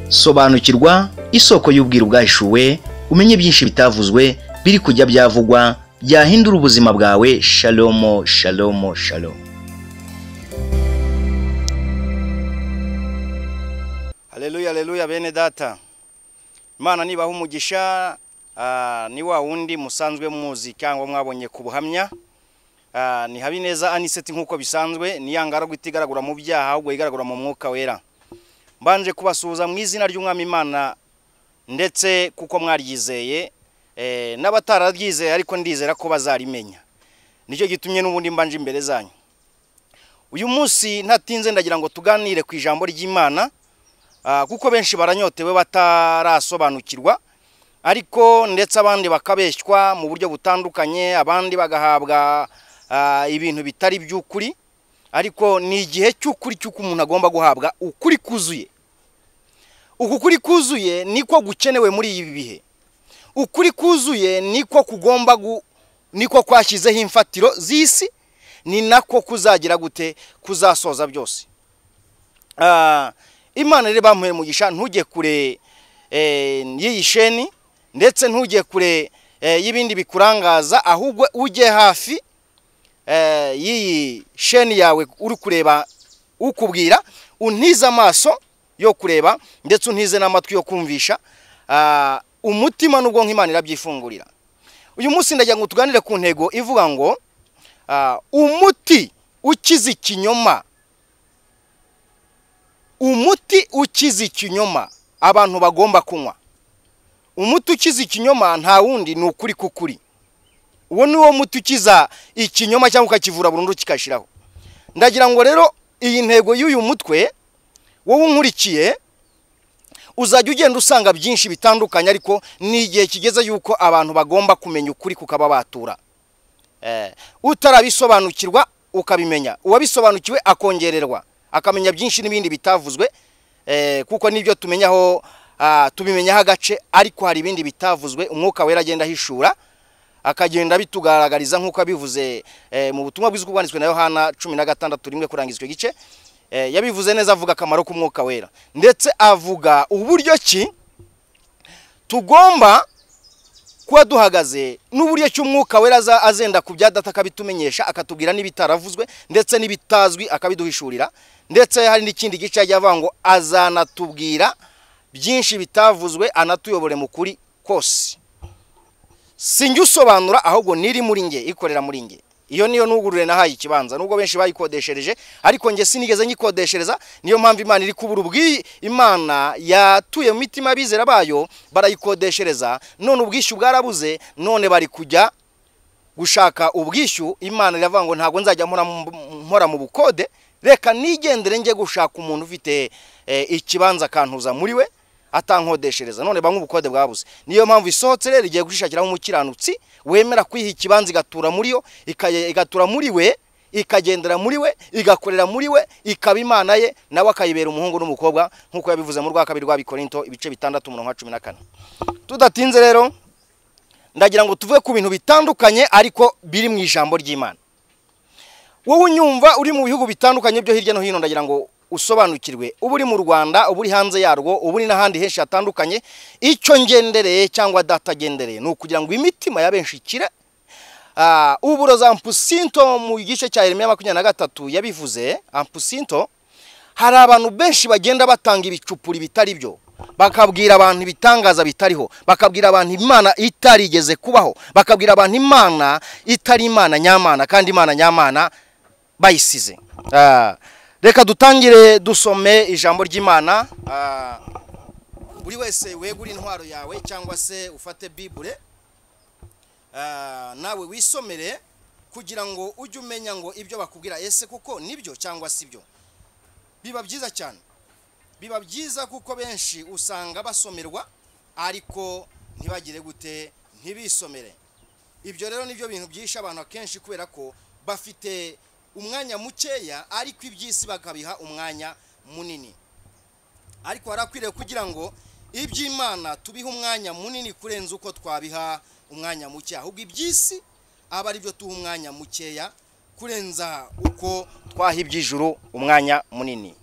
Sobanukirwa isoko y'ubwiru bwahishuwe, umenye byinshi bitavuzwe biri kujya byavugwa byahindura ubuzima bwawe. Shalom, shalom, shalom. Haleluya, haleluya bene data. Imana nibaha umugisha. Ni wa wundi musanzwe muzi cyangwa mwabonye ku buhamya, ni Habineza Aniseti nkuko bisanzwe, ni yangara itigaragura mu byaha ahubwo igaragura mu mwuka wera. Mbanje kubasuhuza mu izina ry'Umwami Imana, ndetse kuko mwaryizeye, n'abatararyizeye ariko ndizera ko bazarimenya. Nicyo gitumye n'ubundi mbanje imbere zanyu. Uyu munsi ntatinze ndagira ngo tuganire ku ijambo ry'Imana, kuko benshi baranyotewe batarasobanukirwa, ariko ndetse abandi bakabeshywa mu buryo butandukanye, abandi bagahabwa ibintu bitari by'ukuri. Ariko ni igihe cy'ukuri cy'uko umuntu agomba guhabwa ukuri kuzuye. Uku kuri kuzuye niko gukenewe muri ibi bihe. Ukuri kuzuye niko kugomba niko kwashyizeho imfatiro z'isi, ni nako kuzagira gute kuzasoza byose. Imana rero bamuhere mugisha, ntujye kure y'iyi sheni, ndetse ntujye kure y'ibindi bikurangaza, ahubwo ujye hafi y'iyi sheni yawe uri kureba ukubwira, untize amaso yo kureba ndetse untize n'amatwi yo kumvisha, umutima n'ubwonko Imana irabyifungurira. Uyu munsi ndagira ngo tuganire ku ntego ivuga ngo umuti ukiza ikinyoma. Umuti ukiza ikinyoma abantu bagomba kunywa. Umuti ukiza ikinyoma nta wundi, ni ukuri kukuri. Uwo ni wo muti ukiza ikinyoma cyangwa ukakivura burundu kikashiraho. Ndagira ngo rero iyi ntego y'uyu mutwe wowe unkurikiye uzajya ugenda usanga byinshi bitandukanye, ariko ni igihe kigeze yuko abantu bagomba kumenya ukuri kukaba batura. Utarabisobanukirwa ukabimenya, uwabisobanukiwe akongererwa akamenya byinshi n'ibindi bitavuzwe, kuko nibyo tumenyaho tubimenyaho agace, ariko hari ibindi bitavuzwe umwuka wera agenda ahishura akagenda bitugaragariza, nkuko abivuze mu butumwa bwiza bwanditswe na Yohana 16:1 kurangiza icyo gice. Yabivuze neza, avuga akamaro k'umwuka wera, ndetse avuga uburyo ki tugomba kuba duhagaze, n'uburyo cy'umwuka wera azenda ku bya data akabitumenyesha, akatubwira n'ibitaravuzwe ndetse n'ibitazwi akabiduhishurira. Ndetse hari n'ikindi gice ajya avuga ngo azanatubwira byinshi bitavuzwe anatuyobore mu kuri kose. Sinjye usobanura ahubwo niri muri nge, ikorera muri nge. Iyo niyo nugurure nahaye ikibanza, nubwo benshi bayikodeshereje, ariko nge sinigeze nyikodeshereza. Niyo mpamvu Imana iri kubura ubwi Imana yatuye mu mitima bizera bayo barayikodeshereza, none ubwishyu bwarabuze, none bari kujya gushaka ubwishyu. Imana iravuga ngo ntago nzajya mpora mu bukode, reka nigendere nge gushaka umuntu ufite ikibanza kantuza muri we atankodeshereza. None bamwe ubukode bwabuze. Niyo mpamvu isohotse rero igiye gushishakiraho umukiranutsi wemera kwiha ikibanza igatura muri yo, igatura muri we, ikagendera muri we, igakorera muri we, ikaba Imana ye, nawe akayibera umuhungu n'umukobwa, nkuko yabivuze mu rwa kabiri rwa Korinto ibice 6:14. Tudatinze rero ndagira ngo tuvuge ku bintu bitandukanye ariko biri mu ijambo ry'Imana. Wowe unyumva uri mu bihugu bitandukanye byo hirya no hino, ndagira ngo usobanukirwe, ubu uri mu Rwanda, ubu uri hanze yarwo, ubu uri n'ahandi henshi hatandukanye, icyo ngendereye cyangwa datagendereye ni ukugira ngo imitima ya benshi ikire. Uburoza ampusinto mu gice cya Yeremiya 23 yabivuze ampusinto, hari abantu benshi bagenda batanga ibicupuri bitari byo, bakabwira abantu ibitangaza bitariho, bakabwira abantu Imana itarigeze kubaho, bakabwira abantu Imana itari Imana nyamana, kandi Imana nyamana bayisize. Reka dutangire dusome ijambo ry'Imana. Buri wese wegura intwaro yawe cyangwa se ufate Bible, nawe wisomere kugira ngo ujye umenya ngo ibyo bakubwira ese kuko nibyo cyangwa si byo. Biba byiza cyane, biba byiza kuko benshi usanga basomerwa ariko ntibagire gute, ntibisomere. Ibyo rero nibyo bintu byisha abantu akenshi, kubera ko bafite umwanya mukeya ariko iby'isi bakabiha umwanya munini. Ariko harakwiriye kugira ngo iby'Imana tubihe umwanya munini kurenza uko twabiha umwanya muke, ahubwo iby'isi aba ari byo tuha umwanya mukeya kurenza uko twaha iby'ijuru umwanya munini.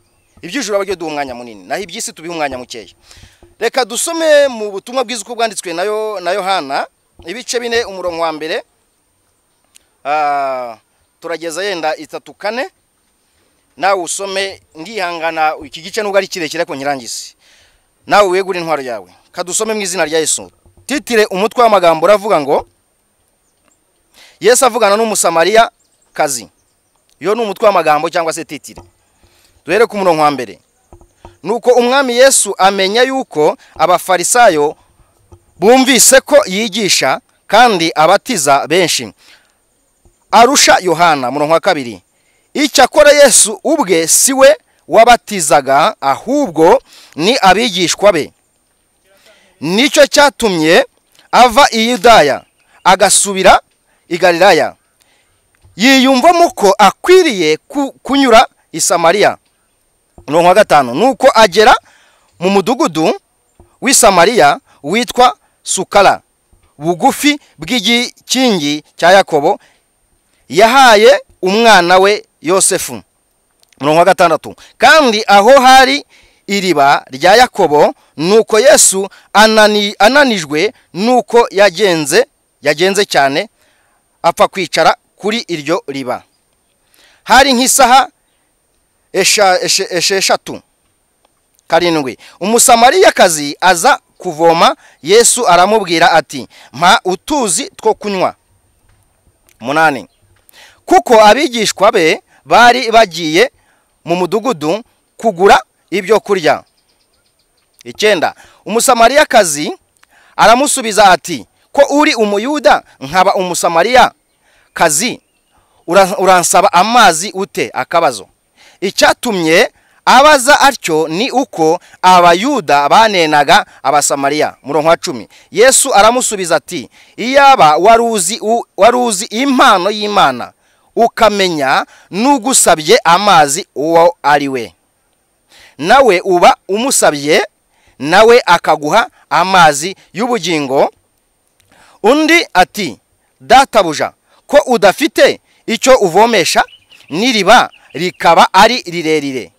Iby'ijuru abajye duha umwanya munini, naho iby'isi tubiha umwanya mukeya. Reka dusome mu butumwa bwiza uko bwanditswe na Yohana, ibice 4 umurongo wa 1, turageza yenda 3, 4. Nawe usome, ndihangana iki gice nubwo ari kirekire ariko nkirangize. Nawe wegure intwaro yawe. Kadusome mu izina rya Yesu. Titire umutwe w'amagambo uravuga ngo Yesu avugana n'Umusamariya kazi. Yo ni umutwe w'amagambo cyangwa se titire. Duhere ku murongo wa 1. Nuko umwami Yesu amenya yuko abafarisayo bumvise ko yigisha kandi abatiza benshi arusha Yohana. Murongo wa 2. Icyakora Yesu ubwe siwe wabatizaga, ahubwo ni abigishwa be. Nicyo cyatumye ava i Yudaya agasubira i Galilaya, yiyumvamo ko akwiriye kunyura i Samariya. Murongo wa 5. Nuko agera mu mudugudu w'i Samariya witwa Sukara, bugufi bw'igikingi cya Yakobo yahaye umwana we Yosefu. Murongo wa 6. Kandi aho hari iriba rya Yakobo. Nuko Yesu ananijwe nuko yagenze cyane, apfa kwicara kuri iryo riba. Hari nk'isaha 6 7. Umusamariyakazi aza kuvoma. Yesu aramubwira ati, mpa utuzi two kunywa. 8. Kuko abigishwa be bari bagiye mu mudugudu kugura ibyo kurya. 9. Umusamariyakazi aramusubiza ati, ko uri umuyuda nkaba umusamariya kazi, uransaba amazi ute? Akabazo. Icyatumye abaza atyo ni uko abayuda banenaga abasamariya. Murongo wa 10. Yesu aramusubiza ati, iyaba waruzi impano y'Imana, ukamenya n'ugusabye amazi uwo ari we, nawe uba umusabye, nawe akaguha amazi y'ubugingo. Undi ati, databuja, ko udafite icyo uvomesha, n'iriba rikaba ari rirerire,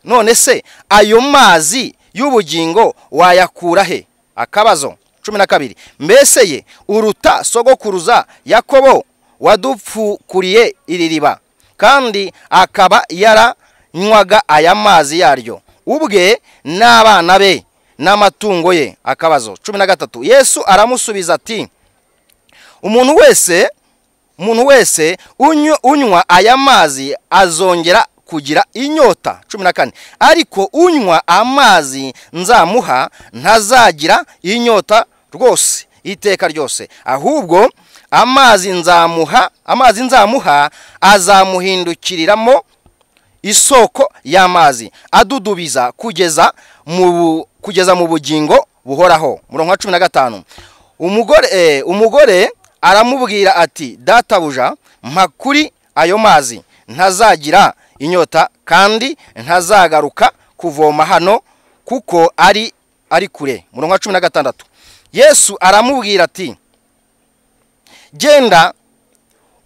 none se ayo mazi y'ubugingo wayakura he? Akabazo. 12. Mbese ye uruta sogokuruza Yakobo wadupfukuriye iri riba, kandi akaba yaranywaga aya mazi yaryo ubwe n'abana be n'amatungo ye? Akabazo. 13. Yesu aramusubiza ati, umuntu wese unywa aya mazi azongera kugira inyota. 14. Ariko unywa amazi nzamuha ntazagira inyota rwose iteka ryose, ahubwo amazi nzamuha azamuhindukiriramo isoko y'amazi adudubiza kugeza mu bugingo buhoraho. Murongo wa 15. Umugore aramubwira ati, databuja, mpa kuri ayo mazi, ntazagira inyota kandi ntazagaruka kuvoma hano kuko ari kure. Murongo wa 16. Yesu aramubwira ati, genda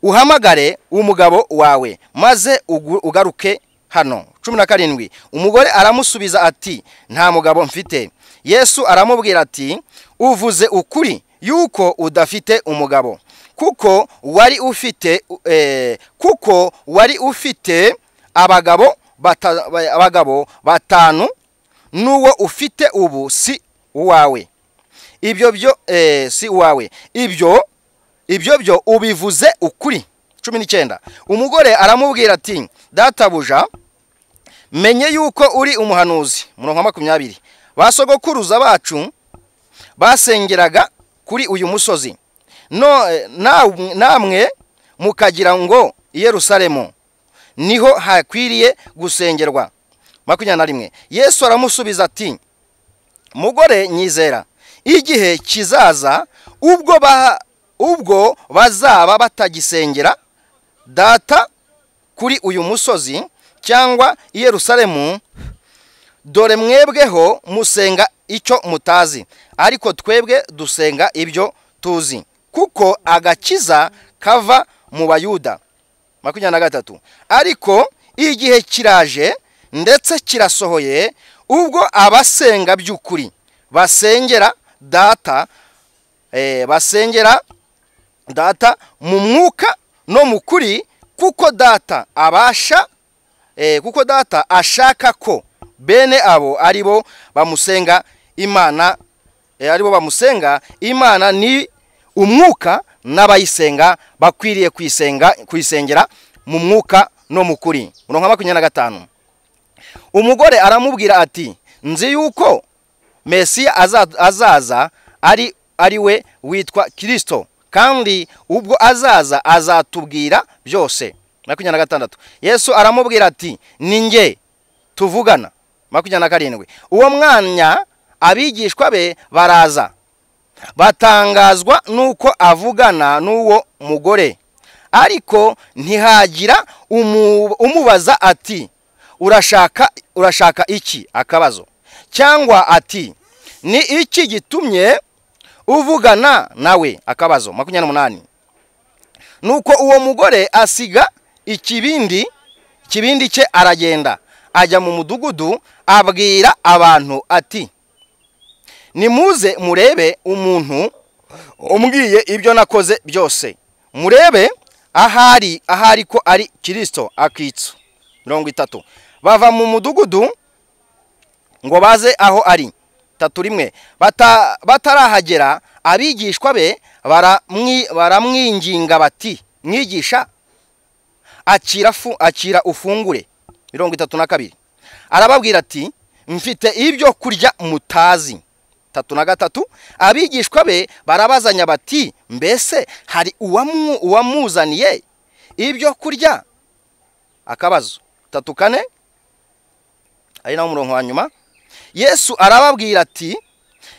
uhamagare umugabo wawe maze ugaruke hano. 17. Umugore aramusubiza ati, nta mugabo mfite. Yesu aramubwira ati, uvuze ukuri yuko udafite umugabo, kuko wari ufite abagabo 5, n'uwo ufite ubu si uwawe. Ibyo byo si uwawe. Ibyo byo ubivuze ukuri. 19. Umugore aramubwira ati, databuja, menye yuko uri umuhanuzi. Murongo wa 20. Basogokuruza bacu basengeraga kuri uyu musozi, namwe mukagira ngo i Yerusalemu niho hakwiriye gusengerwa. 21. Yesu aramusubiza ati, mugore nyizera, igihe kizaza ubwo bazaba batagisengera data kuri uyu musozi cyangwa i Yerusalemu. Dore mwebweho musenga icyo mutazi, ariko twebwe dusenga ibyo tuzi, kuko agakiza kava mu Bayuda. 23. Ariko igihe kiraje ndetse kirasohoye, ubwo abasenga by'ukuri basengera data, basengera data mu mwuka no mu kuri, kuko data abasha, kuko data ashaka ko bene abo aribo bamusenga Imana, aribo bamusenga Imana ni umwuka, n'abayisenga bakwiriye kuyisenga kuyisengera mu mwuka no mu kuri. Umurongo wa 25, umugore aramubwira ati nzi yuko Mesiya azaza ari we witwa Kristo, kandi ubwo azaza azatubwira byose. 26, Yesu aramubwira ati ni njye tuvugana. 27, uwo mwanya abigishwa be baraza batangazwa nuko avugana n'uwo mugore, ariko ntihagira umubaza ati urashaka iki? Akabazo. Cyangwa ati ni iki gitumye uvugana nawe? Akabazo. 28, nuko uwo mugore asiga ikibindi cye aragenda ajya mu mudugudu, abwira abantu ati nimuze murebe umuntu umbwiye ibyo nakoze byose, murebe ahari ko ari Kristo. Akitso. 30, bava mu mudugudu ngo baze aho ari. 31, batarahagera abigishwa be baramwinginga bati mwigisha akira ufungure. 32, arababwira ati mfite ibyo kurya mutazi. 33, abigishwa be barabazanya bati mbese hari uwamuzaniye ibyo kurya? Akabazo. 34, ari nawo umurongo wa nyuma, Yesu arababwira ati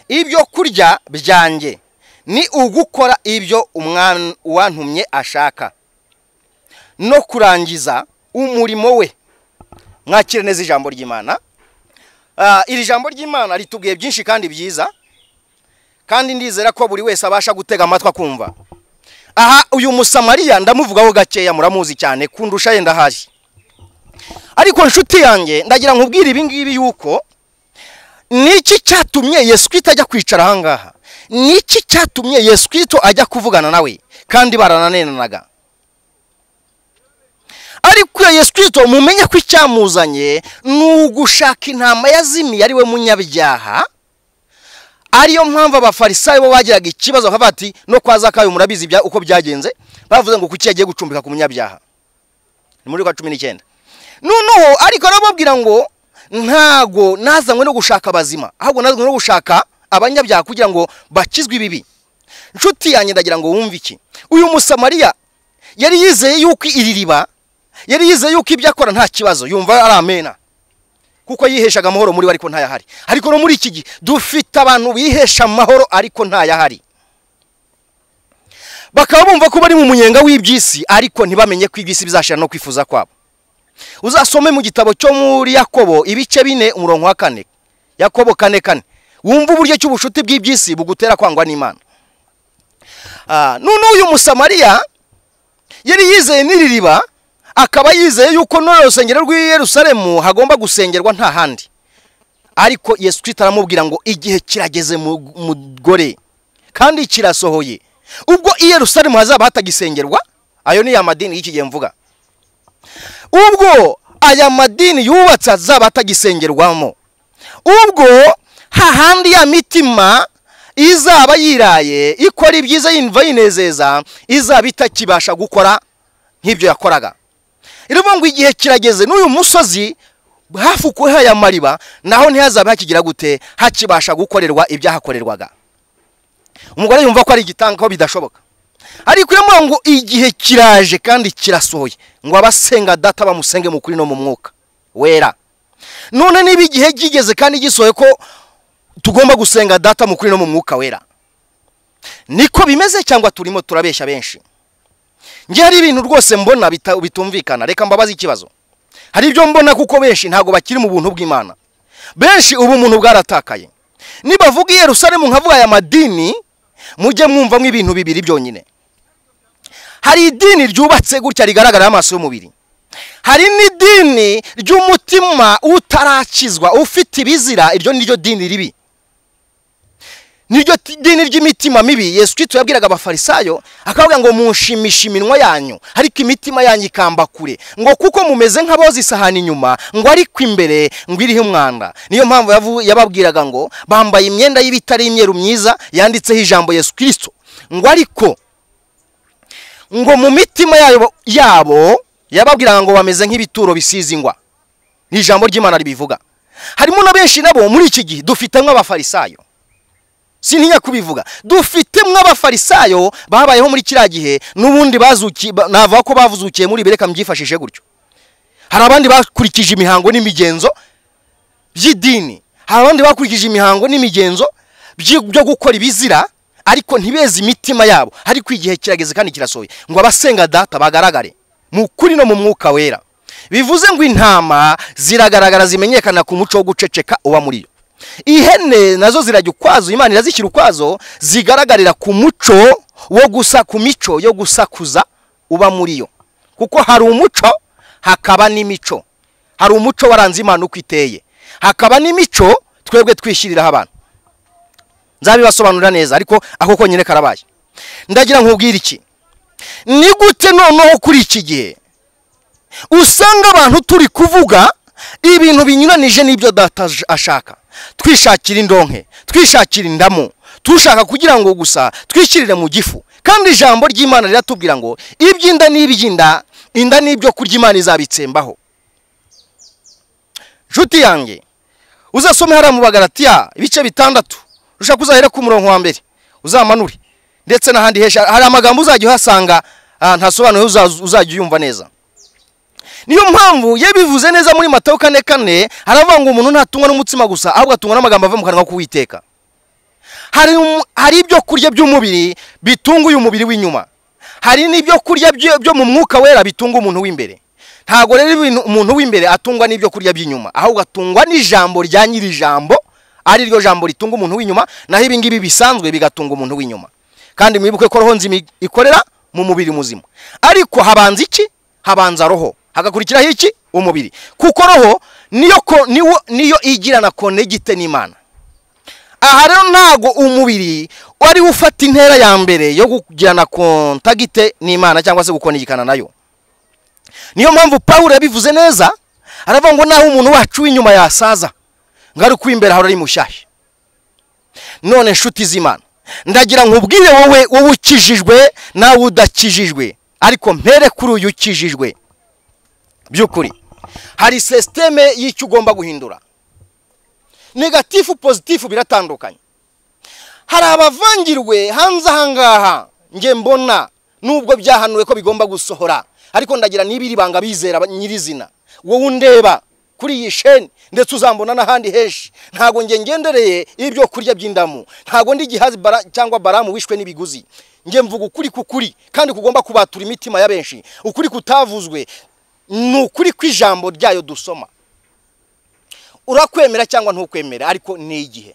ibyo kurya byanjye ni ugukora ibyo uwantumye ashaka no kurangiza umurimo we. Mwakire neza ijambo ry'Imana. Iri jambo ry'Imana ritubwiye byinshi kandi byiza, kandi ndizera ko buri wese abasha gutega amatwi akumva. Aha uyu Musamariya ndamuvugaho gakeya, muramuzi cyane kundusha yenda haje. Ariko nshuti yanjye ndagira nkubwire ibi ngibi yuko niki cyatumye Yesu Kristo ajya kwicara ahangaha, niki cyatumye Yesu Kristo ajya kuvugana nawe kandi barananenanaga. Ariko Yesu Kristo mumenye ko icyamuzanye nugushaka intama yazimiye ari we munyabyaha. Ariyo mpamvu abafarisayo bo bagiraga ikibazo bakavuga ati no kwa Zakayo murabizi uko byagenze, bavuze ngo kuki yagiye gucumbika ku munyabyaha. Ni muri Luka 19. Noneho ariko arababwira ngo ntago nazanywe no gushaka abazima, ahubwo nazanywe no gushaka abanyabyaha kugira ngo bakizwe ibibi. Nshuti yanjye ndagira ngo wumve iki. Uyu Musamariya yari yizeye yuko iri riba, yari yizeye yuko ibyo akora nta kibazo, yumva ari amena, kuko yiheshaga amahoro muri we ariko ntayahari. Ariko no muri iki gihe dufite abantu bihesha amahoro ariko ntayahari, bakaba bumva ko bari mu munyenga w'iby'isi, ariko ntibamenye ko iby'isi bizashira no kwifuza kwabo. Uzasome mu gitabo cyo muri Yakobo ibice 4 umurongo wa 4, Yakobo 4:4, wumva uburyo cy'ubushuti bw'iby'isi bugutera kwangwa n'Imana. None uyu Musamariya yari yizeye n'iri riba, akaba yizeye yuko no rusengero rw'i Yerusalemu hagomba gusengerwa nta handi. Ariko Yesu Kristo aramubwira ngo igihe kirageze mugore, kandi kirasohoye, ubwo i Yerusalemu hazaba hatagisengerwa. Ayo ni ya madini y'iki gihe mvuga, ubwo aya madini yubatse azaba atagisengerwamo, ubwo hahandi ya mitima izaba yiraye ikora ibyiza yumva yinezeza izaba itakibasha gukora nk'ibyo yakoraga. Iravuga ngo igihe kirageze n'uyu musozi hafi kuhaya mariba naho ntihazabe hakigira gute, hakibasha gukorerwa ibyahakorerwaga. Umugore yumva ko ari igitanga ko bidashoboka, ariko iravuga ngo igihe kiraje kandi kirasohoye ngo abasenga data bamusenge mu kuri no mu mwuka wera. None niba igihe gigeze kandi gisohoye ko tugomba gusenga data mu kuri no mu mwuka wera, niko bimeze cyangwa turimo turabeshya benshi? Nge hari ibintu rwose mbona bitumvikana. Reka mbabaze ikibazo. Hari ibyo mbona kuko benshi ntago bakiri mu buntu bw'Imana, benshi ubu umuntu bwaratakaye. Nibavuga Yerusalemu nkavuga aya madini, mujye mwumva ibintu bibiri byonyine. Hari idini ryubatse gutya rigaragara amaso y'umubiri, Hari n'idini ry'umutima utarakizwa ufite ibizira, iryo niryo dini ribi, niryo dini ry'imitima mibi. Yesu Kristo yabwiraga abafarisayo akavuga ngo munshimisha iminwa yanyu ariko imitima yanyu ikamba kure, ngo kuko mumeze nk'aboza isahani inyuma ngo ariko imbere ngo iriho umwanda. Niyo mpamvu yababwiraga ngo bambaye imyenda y'ibitare y'imyeru myiza yanditseho ijambo Yesu Kristo, ngo ariko ngo mu mitima yabo yababwiraga ngo bameze nk'ibituro bisize ingwa. Ni ijambo ry'Imana ribivuga. Harimo na benshi nabo muri iki gihe dufitemo abafarisayo, sintinya kubivuga, dufitemo abafarisayo babayeho muri kiriya gihe n'ubundi bazuki, navuga ko bavuzukiye muri bereka mbyifashishe gutyo. Hari abandi bakurikije imihango n'imigenzo by'idini, hari abandi bakurikije imihango n'imigenzo byo gukora ibizira ariko ntibeze imitima yabo. Ariko igihe kirageze kandi kirasohoye ngo abasenga data bagaragare mu kuri no mu mwuka wera. Bivuze ngo intama ziragaragara zimenyekana ku muco wo guceceka uba muri yo. Ihene nazo zirajya ukwazo, Imana irazishyira ukwazo, zigaragarira ku muco wo gusa, ku mico yo gusakuza uba muri yo. Kuko hari umuco hakaba n'imico. Hari umuco waranze Imana uko iteye, hakaba n'imico twebwe twishyiriraho abantu. Nzabibasobanurira neza ariko ako konyine karabaye. Ndagira nkubwire iki: ni gute noneho kuri iki gihe usanga abantu turi kuvuga ibintu binyuranije n'ibyo data ashaka, twishakira indonke, twishakira indamu, tushaka kugira ngo gusa twishyirire mu gifu. Kandi ijambo ry'Imana riratubwira ngo iby'inda n'iby'inda, inda n'ibyo kurya Imana izabitsembaho. Nshuti yanjye, uzasome hariya mu Bagalatiya ibice 6, ushaka uzahera ku murongo wa 1 uzamanure, ndetse n'ahandi henshi hari amagambo uzajya uhasanga ntasobanuye, uzajya uyumva neza. Niyo mpamvu yabivuze neza muri Matayo 4:4, haravuga ngo umuntu ntatungwa n'umutsima gusa ahubwo atungwa n'amagambo ava mu kanwa k'Uwiteka. Hari ibyo kurya by'umubiri bitunga uyu mubiri w'inyuma, hari n'ibyo kurya byo mu mwuka wera bitunga umuntu w'imbere. Ntago rero umuntu w'imbere atungwa n'ibyo kurya by'inyuma, ahubwo atungwa n'ijambo rya nyiri ijambo, ari ryo jambo ritunga umuntu w'inyuma, naho ibi ngibi bisanzwe bigatunga umuntu w'inyuma. Kandi mwibuke ko roho nzima ikorera mu mubiri muzima, ariko habanza iki? Habanza roho, hagakurikiraho iki? Umubiri. Kuko roho niyo igirana konegite n'Imana. Aha rero ntago umubiri wari ufata intera ya mbere yo kugirana kontagite n'Imana cyangwa se gukonegikana nayo. Niyo mpamvu Paulo yabivuze neza, aravuga ngo naho umuntu wacu w'inyuma yasaza, ngo ari kwimbere ahora ari mushyashya. None nshuti z'Imana, ndagira nkubwire wowe ukijijwe nawe udakijijwe, ariko mpere kuri uyu ukijijwe. By'ukuri hari systeme y'icyo ugomba guhindura. Negatifu pozitifu biratandukanye. Hari abavangirwe hanze ahangaha nge mbona nubwo byahanuwe ko bigomba gusohora, ariko ndagira nibiri banga bizera nyirizina. Wowe undeba kuri iyi sheni ndetse uzambona n'ahandi henshi, ntago nge ngendereye ibyo kurya by'indamu, ntago ndi Gihazi cyangwa Baramu wishwe n'ibiguzi. Nge mvuga ukuri kukuri kandi kugomba kubatura imitima ya benshi. Ukuri kutavuzwe ni ukuri kw'ijambo ryayo dusoma. Urakwemera cyangwa ntukwemera, ariko ni igihe.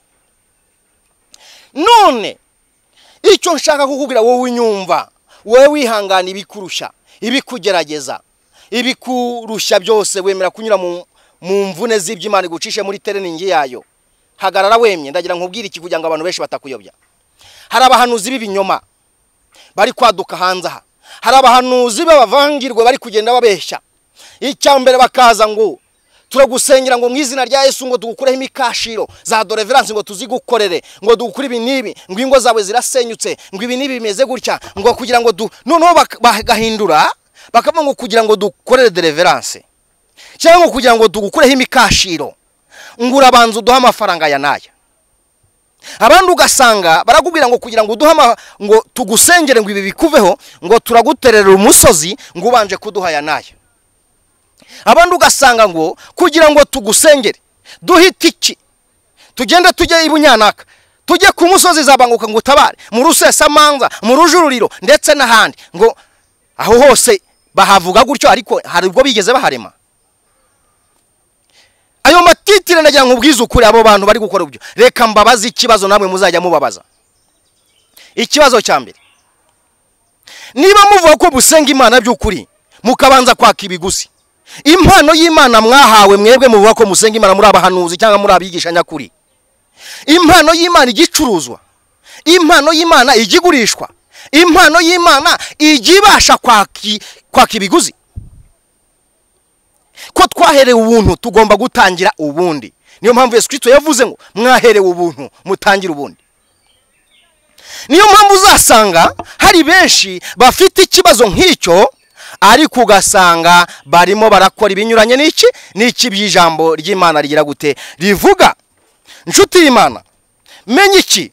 None icyo nshaka kukubwira wowe unyumva, wowe wihangana ibikurusha, ibikugerageza, ibikurushya byose, wemera kunyura mu mvune z'iby'Imana igucishe muri training yayo, hagarara wemye. Ndagira nkubwire iki kugira ngo abantu benshi batakuyobya. Hari abahanuzi b'ibinyoma bari kwaduka hanze aha, hari abahanuzi b'abavangirwe bari kugenda babeshya. Icyambere bakaza ngo turagusengera ngo mu izina rya Yesu ngo tugukureho imikashiro za deliverance, ngo tuzigukorere, ngo dukure ibi nibi, ngo ingo zawe zirasenyutse, ngo ibi nibi bimeze gutya, ngo kugira ngo noneho bagahindura bakavuga ngo kugira ngo dukorere deliverance cyangwa kugira ngo tugukureho imikashiro ngo urabanza uduha amafaranga ya naya. Abandi ugasanga barakubwira ngo kugira ngo uduha ngo tugusengere ngo ibi bikuveho, ngo turaguterera umusozi ngo ubanje kuduha ya naya. Abandi ugasanga ngo kugira ngo tugusengere duhite iki, tugende tujye ibunyanaka, tujye ku musozi zabanguka ngo utabare, mu Rusesamanza, mu Rujururiro ndetse n'ahandi, ngo aho hose bahavuga gutyo, ariko hari ubwo bigeze baharema. Ayo matitire ndagira ngo ubwize ukuri abo bantu bari gukora ibyo. Reka mbabaze ikibazo namwe muzajya mubabaza. Ikibazo cya mbere, niba muvuga ko busenga Imana by'ukuri mukabanza kwaka ibiguzi, Impano y'Imana mwahawe mwebwe muvuga ko musenga Imana muri abahanuzi cyangwa muri abigisha nyakuri, impano y'Imana igicuruzwa, impano y'Imana igigurishwa, impano y'Imana igibasha kwaka ibiguzi. Ko twaherewe ubuntu tugomba gutangira ubundi. Niyo mpamvu Yesu Kristo yavuze ngo mwaherewe ubuntu mutangire ubundi. Niyo mpamvu uzasanga hari benshi bafite ikibazo nk'icyo, ariko ugasanga barimo barakora ibinyuranye n'iki n'iki by'ijambo ry'Imana rigira gute rivuga. Nshuti y'Imana, menye iki,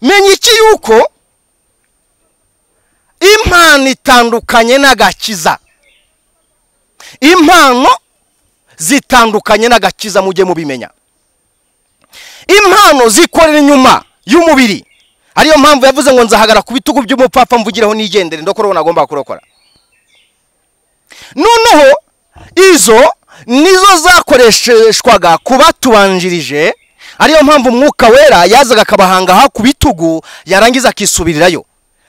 menye iki yuko impano itandukanye n'agakiza. Impano zitandukanye n'agakiza, mujye mubimenya. Impano zikorera inyuma y'umubiri. Ariyo mpamvu yavuze ngo nzahagara ku bitugu by'umupfapfa mvugireho nigendere, ndokora uwo nagomba kurokora. Noneho izo nizo zakoresheshwaga kubatubanjirije. Ariyo mpamvu Umwuka Wera yazaga akabahanga ku bitugu yarangiza akisubirirayo.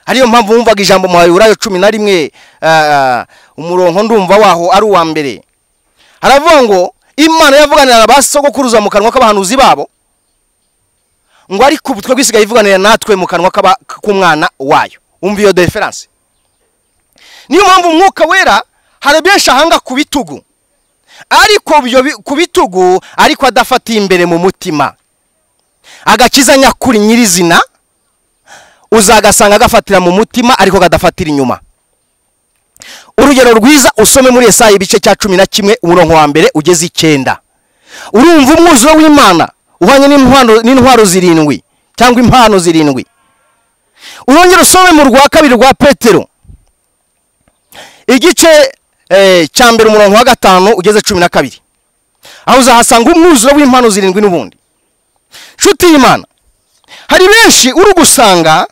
Ariyo mpamvu wumvaga ijambo mu Baheburayo 11 umurongo ndumva waho ari uwa mbere, haravuga ngo Imana yavuganira abasogokuruza mu kanwa k'abahanuzi babo, ngo ariko ubutwe bwisigaye ivuganira natwe mu kanwa k'umwana wayo. Umva iyo difference. Niyo mpamvu Umwuka Wera hari benshi ahanga ku bitugu, ariko ku bitugu ariko adafatiye imbere mu mutima. Agakiza nyakuri nyirizina uzagasanga gafatira mu mutima ariko kadafatira inyuma. Urugero rwiza usome muri Yesaya ibice cya 11 umurongo wa mbere ugeze 9. Urumva umwuzuro w'Imana uhanye n'intwaro zirindwi cyangwa impano zirindwi. Urongera usome mu rwa kabiri rwa Petero igice cya mbere umurongo wa 5 ugeze 12, aho uzahasanga umwuzuro w'impano zirindwi n'ubundi. Nshuti y'Imana, hari benshi uri gusanga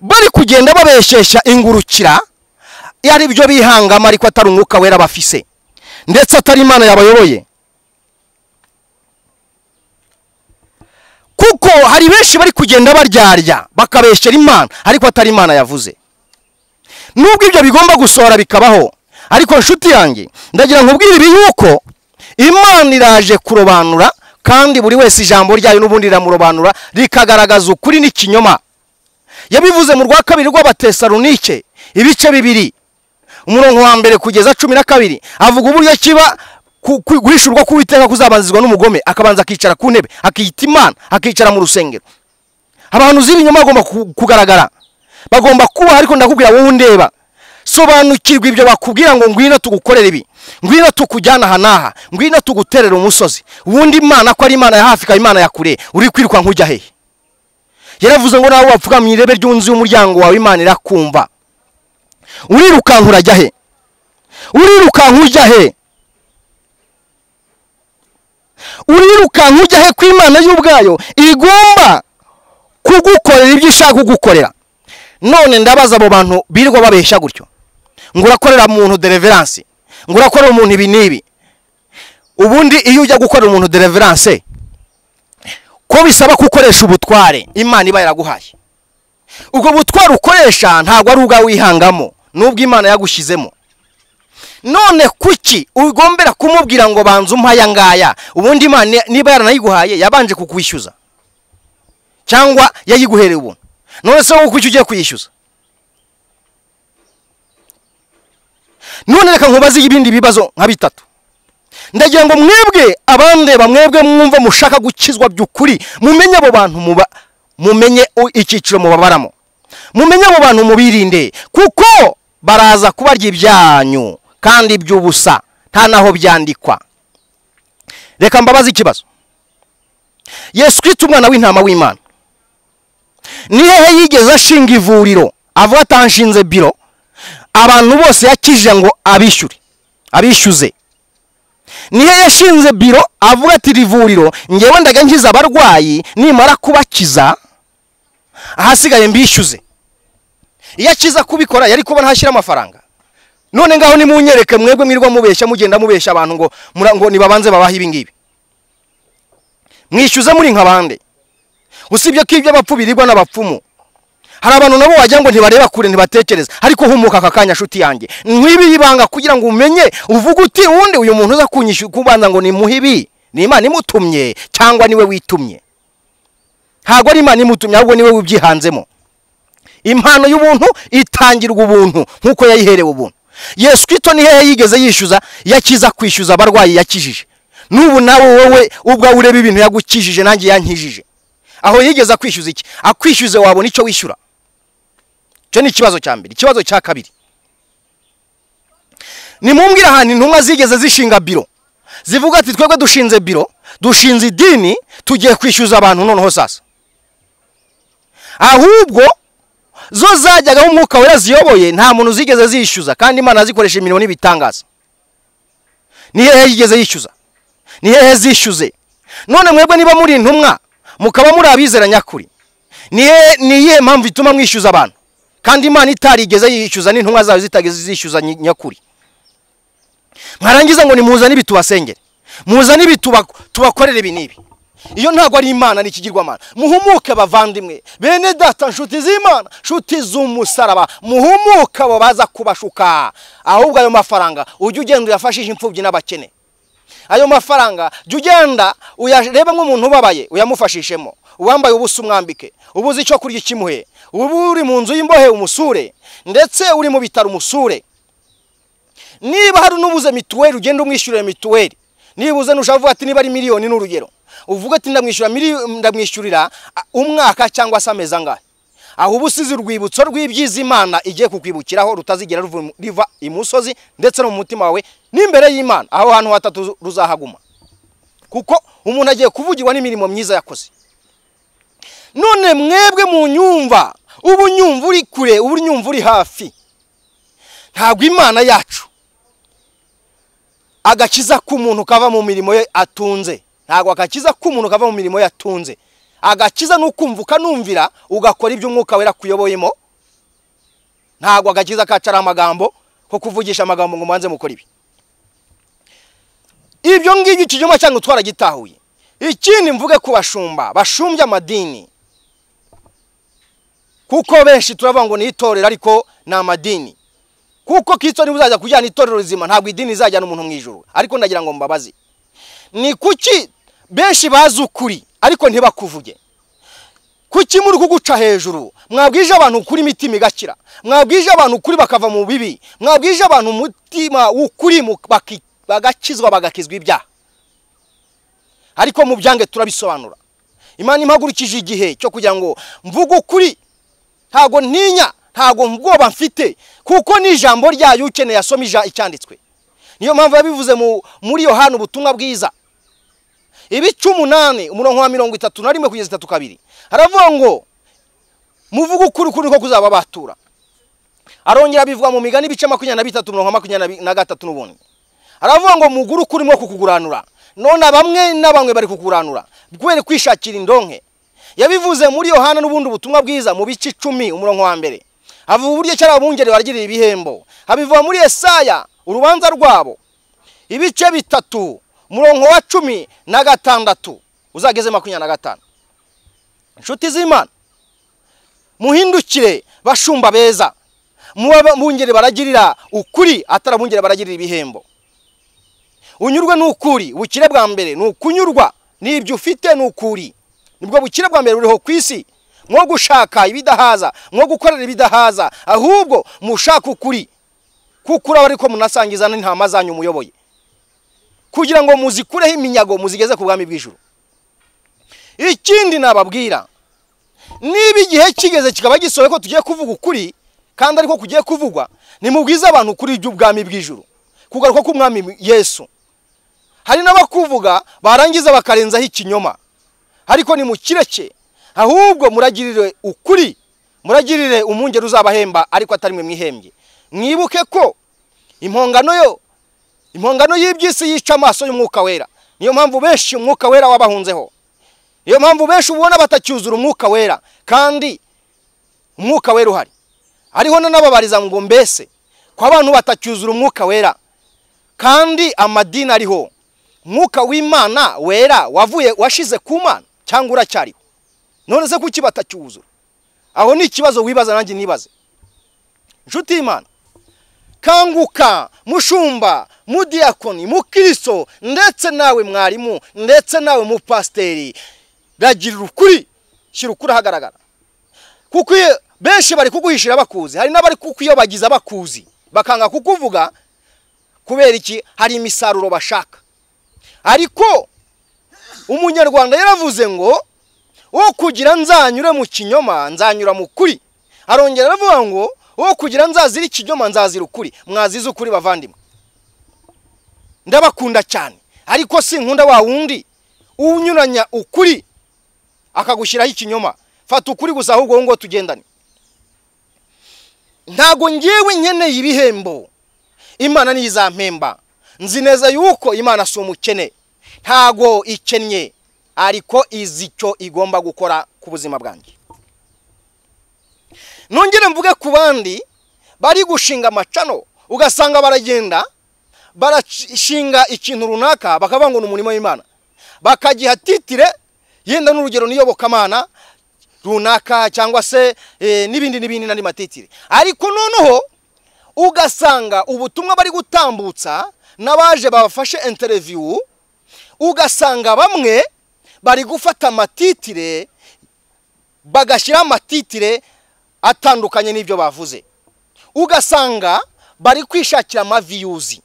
bari kugenda babeshesha ingurukira, ari byo bihangama ariko atari Umwuka Wera bafise, ndetse atari Imana yabayoboye. Kuko hari benshi bari kugenda baryarya bakabeshera Imana ariko atari Imana yavuze. Nubwo ibyo bigomba gusohora bikabaho, ariko nshuti yanjye ndagira nkubwire ibi yuko Imana iraje kurobanura, kandi buri wese ijambo ryayo n'ubundi riramurobanura rikagaragaza ukuri n'ikinyoma. Yabivuze mu rwa kabiri rw'Abatesalonike ibice 2 umurongo wa mbere kugeza 12, avuga uburyo kiba guhishurwa k'Uwiteka kuzabanzizwa n'umugome, akabanza akicara ku ntebe akiyita Imana, akicara mu rusengero. Abantu z'ibinyoma bagomba kugaragara, bagomba kuba, ariko ndakubwira wowe undeba, sobanukirwa ibyo bakubwira ngo ngwino tugukorere ibi, ngwino tukujyana aha n'aha, ngwino tuguterera umusozi. Ubundi Imana ko ari Imana ya hafi ikaba Imana ya kure, uri kwiruka nk'ujya hehe? Yaravuze ngo nawe wapfuka mu irebe ry'unzu y'umuryango wawe Imana irakumva. Urirukanka urajya he? Urirukanka ujya he? Urirukanka ujya he ko Imana y'ubwayo igomba kugukorera ibyo ishaka kugukorera? None ndabaza abo bantu birirwa babeshya gutyo, ngo urakorera umuntu deliverance, ngo urakorera umuntu ibi n'ibi. Ubundi iyo ujya gukorera umuntu deliverance, ko bisaba kukoresha ubutware Imana iba yaraguhaye. Ubwo butware ukoresha ntabwo ari ubwawe wihangamo, nubwo Imana yagushyizemo. None kuki ugombera kumubwira ngo banza umpa aya ngaya? Ubundi Imana niba yaranayiguhaye yabanje kukwishyuza, cyangwa yayiguhereye ubuntu. None se wowe kuki ugiye kuyishyuza? None reka nkubaze ibindi bibazo nka bitatu. Ndagira ngo mwebwe abandeba, mwebwe mwumva mushaka gukizwa by'ukuri, mumenye abo bantu mumenye icyiciro mubabaramo, mumenye abo bantu mubirinde, kuko baraza kubarya ibyanyu kandi by'ubusa, nta naho byandikwa. Reka mbabaze ikibazo. Yesu Kristo umwana w'intama w'Imana, ni hehe yigeze ashinga ivuriro avuga atanshinze biro abantu bose yakije ngo abishyure, abishyuze? Ni hehe yashinze biro avuga ati rivuriro ngewe ndaga nkiza abarwayi, nimara kubakiza ahasigaye mbishyuze? Iyo akiza kubikora yari kubona hashyira amafaranga. None ngaho nimunyereke mwebwe mwirwa mubeshya, mugenda mubeshya abantu ngo nibabanze babaha ibi ngibi, mwishyuze muri nka bande? Usibye ko ibyo abapfu birirwa n'abapfumu, Hari abantu nabo wagira ngo ntibareba kure, ntibatekereza, ariko humuka aka kanya nshuti yanjye, nk'ibi ibanga kugira ngo umenye, uvuge uti ubundi uyu muntu uza kunyishyura kubanza ngo ni muhibi, ni Imana imutumye cyangwa niwe witumye? Ntabwo ari Imana imutumye, ahubwo niwe wibyihanzemo. Impano y'ubuntu itangirwa ubuntu nk'uko yayiherewe ubuntu. Yesu Kristo ni hehe yigeze yishyuza? Yakiza kwishyuza abarwayi yakijije. N'ubu nawe wowe ubwawe ureba ibintu yagukijije, nanjye yankijije. Aho yigeze akwishyuza iki? Akwishyuze wabona icyo wishyura? Icyo ni ikibazo cya mbere. Ikibazo cya kabiri, nimumbwire ahantu intumwa zigeze zishinga biro zivuga ati twebwe dushinze biro, dushinze idini, tugiye kwishyuza abantu noneho sasa. Ahubwo zo zajyagaho umwuka wera ziyoboye, nta muntu zigeze zishyuza, kandi Imana zikoresha imirimo n'ibitangaza. Ni hehe yigeze yishyuza? Ni hehe zishyuze? None mwebwe niba muri intumwa mukaba muri abizera nyakuri, ni iyihe mpamvu ituma mwishyuza abantu kandi Imana itarigeze yishyuza n'intumwa zayo zitageze zishyuza nyakuri? Mwarangiza ngo nimuzane ibi tubasengere, muzane ibi tubakorere ibi n'ibi. Iyo ntabwo ari Imana, ni ikigirwamana. Muhumuke bavandimwe, bene data, nshuti z'Imana, nshuti z'umusaraba, muhumuke abo baza kubashuka. Ahubwo ayo mafaranga ujye ugenda uyafashishe imfubyi n'abakene. Ayo mafaranga jya ugenda uyarebe nk'umuntu ubabaye uyamufashishemo, uwambaye ubusa umwambike, ubuze icyo kurya ikimuhe, ubu uri mu nzu y'imbohe umusure, ndetse uri mu bitaro umusure. Niba hari n'ubuze mituweli ugenda umwishyurira mituweli. Niba uze nushavuga ati niba ari miliyoni n'urugero, uvuga ati ndamwishyurira umwaka cyangwa se amezi angahe. Aho ubusize urwibutso rw'ibyiza Imana igiye kukwibukiraho rutazigera riva imusozi ndetse no mu mutima wawe n'imbere y'Imana. Aho hantu hatatu ruzahaguma, kuko umuntu agiye kuvugirwa n'imirimo myiza yakoze. None mwebwe mu nyumva, ubu nyumva uri kure, ubu nyumva uri hafi, ntabwo Imana yacu agakiza k'umuntu kava mu mirimo ye atunze. Ntabwo agakiza k'umuntu kava mu mirimo ye atunze. Agakiza nukumva ukanumvira ugakora ibyo umwuka wera kuyoboyemo. Ntabwo agakiza kacara amagambo ko kuvugisha amagambo ngo mubanze mukora ibi. Ibyo ngibyo ikinyoma cyangwa twaragitahuye. Ikindi mvuge ku bashumba bashumbya amadini, kuko benshi turavuga ngo ni itorero ariko ni amadini. Kuko Kristo niwe uzajya kujyana itorero rizima, ntabwo idini izajyana umuntu mu ijuru. Ariko ndagira ngo mbabazi, ni kuki benshi bazi ukuri ariko ntibakuvuge? Kuki muri kuguca hejuru? Mwabwije abantu ukuri imitima igakira, mwabwije abantu ukuri bakava mu bibi, mwabwije abantu umutima w'ukuri bagakizwa bagakizwa ibyaha. Ariko mu byange turabisobanura. Imana impagurukije igihe cyo kugira ngo mvuge ukuri, ntago ntinya, ntago ubwoba mfite, kuko ni ijambo ryayo ukeneye asoma icyanditswe. Niyo mpamvu yabivuze muri Yohana ubutumwa bwiza ibice 8 umurongo wa 31 kugeza 32, haravuga ngo muvuge ukuri, ukuri ko kuzaba batura. Arongera bivuga mu migani ibice 23 umurongo wa 23 n'ubundi, haravuga ngo mugure ukuri mwo kukuguranura. None bamwe n'abamwe bari kukuranura kubera kwishakira indonke. Yabivuze muri Yohana n'ubundi ubutumwa bwiza mu bice 10 umurongo wa 1, avuga uburyo cyari abungeri baragirira ibihembo. Abivuga muri Yesaya urubanza rwabo ibice 3 umurongo wa 16 uzageze 25. Inshuti z'Imana, muhindukire bashumba beza, mubungeri baragirira ukuri, atarabungeri baragirira ibihembo. Unyurwe n'ukuri. Ubukire bwa mbere ni ukunyurwa n'ibyo ufite n'ukuri. Nibwo bukire bwa mbere buriho ku isi. Mwo gushaka ibidahaza, mwo gukorera ibidahaza, ahubwo mushaka ukuri, kuko uraba ariko munasangiza n'intama zanyu muyoboye, kugira ngo muzikureho iminyago muzigeze ku bwami bw'ijuru. Ikindi nababwira, niba igihe kigeze kikaba gisohoye ko tugiye kuvuga ukuri kandi ariko kugiye kuvugwa, nimubwize abantu ukuri iby'ubwami bw'ijuru, kugaruka k'umwami Yesu. Hari n'abakuvuga barangiza bakarenzaho ikinyoma, ariko nimukireke, ahubwo muragirire ukuri, muragirire umwungeri uzabahemba ariko atari mwe mwihembye. Mwibuke ko impongano y'iby'isi yica amaso y'umwuka wera. Niyo mpamvu benshi umwuka wera wabahunzeho. Niyo mpamvu benshi ubona batacyuzura umwuka wera, kandi umwuka wera uhari. Ariho nanababariza ngo mbese ko abantu batacyuzura umwuka wera kandi amadini ariho, umwuka w'Imana wera wavuye washize ku Mana cyangwa uracyariho? None se kuki batacyuzura? Aho ni ikibazo wibaza nanjye nibaze. Nshuti y'Imana, kanguka mushumba, mudiyakoni, mukristo, ndetse nawe mwarimu, ndetse nawe mupasiteri, ragirira ukuri, shyira ukuri ahagaragara. Kuko benshi bari kuguhishira bakuzi, hari n'abari kukuyobagiza bakuzi, bakanga kukuvuga kubera iki? Hari imisaruro bashaka. Ariko umunyarwanda yaravuze ngo wo kugira nzanyure mu kinyoma nzanyura mu kuri. Arongera aravuga ngo wo kugira nzazira ikinyoma nzazira ukuri. Mwazize ukuri bavandimwe, ndabakunda cyane, ariko sinkunda wa wundi unyuranya ukuri akagushyiraho ikinyoma. Fata ukuri gusa ahubwo ngo tugendane. Ntago ngewe nkeneye ibihembo, Imana niyo izampemba. Nzi neza yuko Imana si umukene, ntago ikennye, ariko izi icyo igomba gukora ku buzima bwanjye. Nongere mvuge ku bandi bari gushinga amacano, ugasanga baragenda barashinga ikintu runaka bakavuga ngo ni umurimo w'Imana, bakagiha titire yenda n'urugero niyobokamana runaka cyangwa se n'ibindi n'ibindi n'andi matitire. Ariko noneho ugasanga ubutumwa bari gutambutsa n'abaje babafashe interview, ugasanga bamwe bari gufata amatitire bagashyira amatitire atandukanye n'ibyo bavuze, ugasanga bari kwishakira amaviyuzi.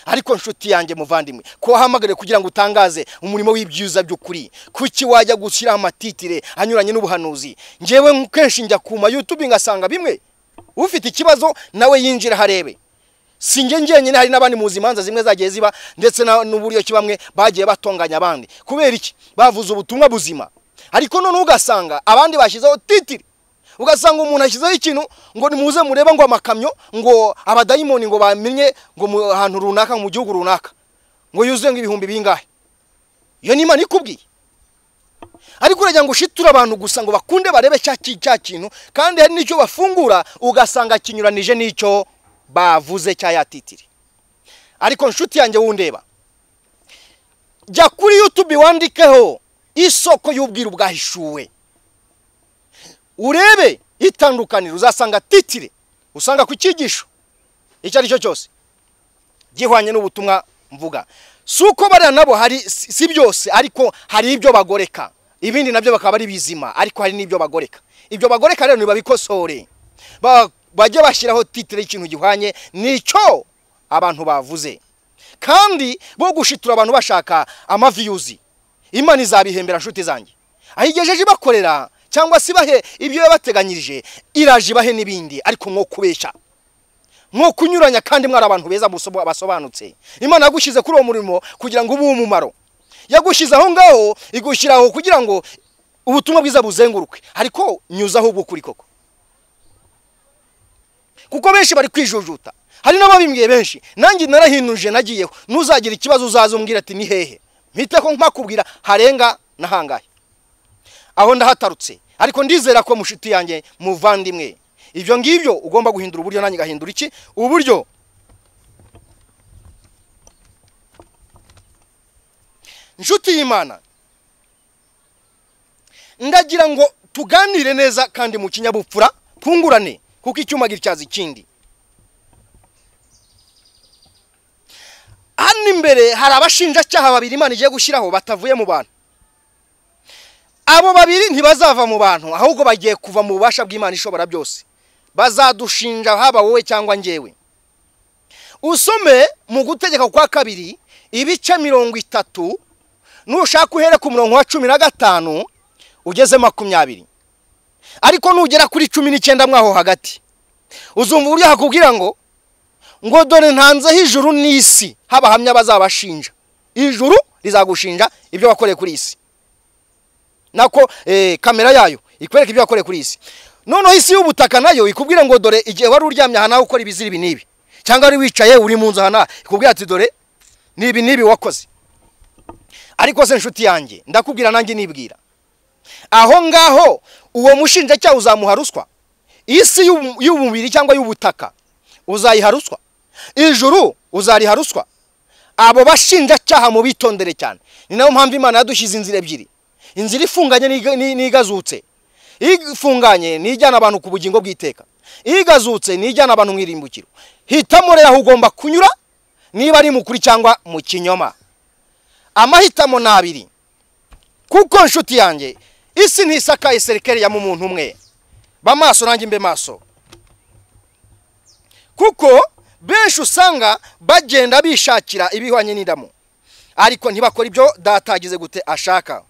Ariko nshuti yanjye muvandimwe, ko wahamagare kugira ngo utangaze umurimo w'ibyiza by'ukuri, kuki wajya gushyira amatitire anyuranye n'ubuhanuzi? Ngewe kenshi njya kuma YouTube ngasanga bimwe, ufite ikibazo nawe yinjira harebe. Si nge ngenyine, hari n'abandi muzi imanza zimwe zagiye ziba, ndetse n'uburyo ki bamwe bagiye batonganya abandi. Kubera iki? Bavuze ubutumwa buzima. Ariko none ugasanga abandi bashyizeho titire, ugasanga umuntu ashyizeho ikintu ngo nimuze mureba ngo amakamyo, ngo abadayimoni ngo bamenye ngo mu hantu runaka mu gihugu runaka ngo yuzuye ngo ibihumbi bingahe. Iyo ni Imana ikubwiye. Ariko uragira ngo ushiture abantu gusa ngo bakunde barebe cya kintu, kandi hari n'icyo bafungura ugasanga kinyuranije n'icyo bavuze cya yatitire. Ariko nshuti yanjye wundeba, jya kuri YouTube wandikeho isoko y'ubwiru bwahishuwe, urebe itandukaniro, uzasanga titire usanga ku cyigisho icyo ari cyo cyose gihwanye n'ubutumwa mvuga. Suko bariya nabo hari si byose, ariko hari ibyo bagoreka, ibindi nabyo bakaba ari bizima, ariko hari n'ibyo bagoreka. Ibyo bagoreka rero nibabikosore, bajye bashyiraho titire y'ikintu gihwanye n'icyo abantu bavuze, kandi bo gushitura abantu bashaka amaviyuzi. Imana izabihembera nshuti zanjye, aho igejeje ibakorera cyangwa se ibahe ibyo yabateganyirije, iraje ibahe n'ibindi, ariko nko kubeshya, nko kunyuranya, kandi mwari abantu beza basobanutse. Imana yagushyize kuri uwo murimo kugira ngo ube umumaro, yagushyize aho ngaho igushyiraho kugira ngo ubutumwa bwiza buzenguruke, ariko nyuzaho ubukuri koko. Kuko benshi bari kwijujuta, hari n'ababimbwiye benshi, nanjye narahinuje nagiyeho. Nuzagira ikibazo uzaza umbwira ati ni hehe, mpite ko mpakubwira harenga na hangahe. Aho ndahatarutse, ariko ndizera ko mushuti yanjye muvandimwe, ibyo ngibyo ugomba guhindura uburyo, nanjye gahindura iki uburyo. Nshuti y'Imana, ndagira ngo tuganire neza kandi mu kinyabupfura, twungurane, kuko icyuma gityaza ikindi. Hano imbere hari abashinjacyaha babiri Imana igiye gushyiraho batavuye mu bantu. Abo babiri ntibazava mu bantu, ahubwo bagiye kuva mu bubasha bw'Imana ishobora byose. Bazadushinja haba wowe cyangwa njyewe. Usome mu gutegeka kwa kabiri ibice 30, nushaka uhere ku murongo wa 15 ugeze 20. Ariko nugera kuri 19 mwaho hagati, uzumva uburyo hakubwira ngo dore ntanzeho ijuru n'isi, habahamya bazabashinja. Ijuru rizagushinja ibyo wakoreye kuri isi, nako kamera yayo ikwereka ibyo wakoreye kuri isi. Noneho isi y'ubutaka nayo ikubwira ngo dore igihe wari uryamye aha nawe ukora ibizira ibi n'ibi, cyangwa wari wicaye uri mu nzu aha nawe, ikubwira ati dore n'ibi n'ibi wakoze. Ariko se nshuti yanjye, ndakubwira nanjye nibwira, aho ngaho uwo mushinjacyaha uzamuha ruswa? Isi y'umubiri cyangwa y'ubutaka uzayiha ruswa? Ijuru uzariha ruswa? Abo bashinjacyaha mu bitondere cyane. Ni nayo mpamvu Imana yadushyize inzira ebyiri, inzira ifunganye n'igazutse. Ifunganye ni ijyana abantu ku bugingo bw'iteka, igazutse ni ijyana abantu mu irimbukiro. Hitamo rero aho ugomba kunyura, niba ari mu kuri cyangwa mu kinyoma. Amahitamo ni abiri. Kuko nshuti yanjye, isi ntisakaye serikeri ya muntu umwe. Ba maso nanjye mbe maso. Kuko benshi usanga bagenda bishakira ibihwanye n'indamu, ariko ntibakora ibyo data agize gute ashaka.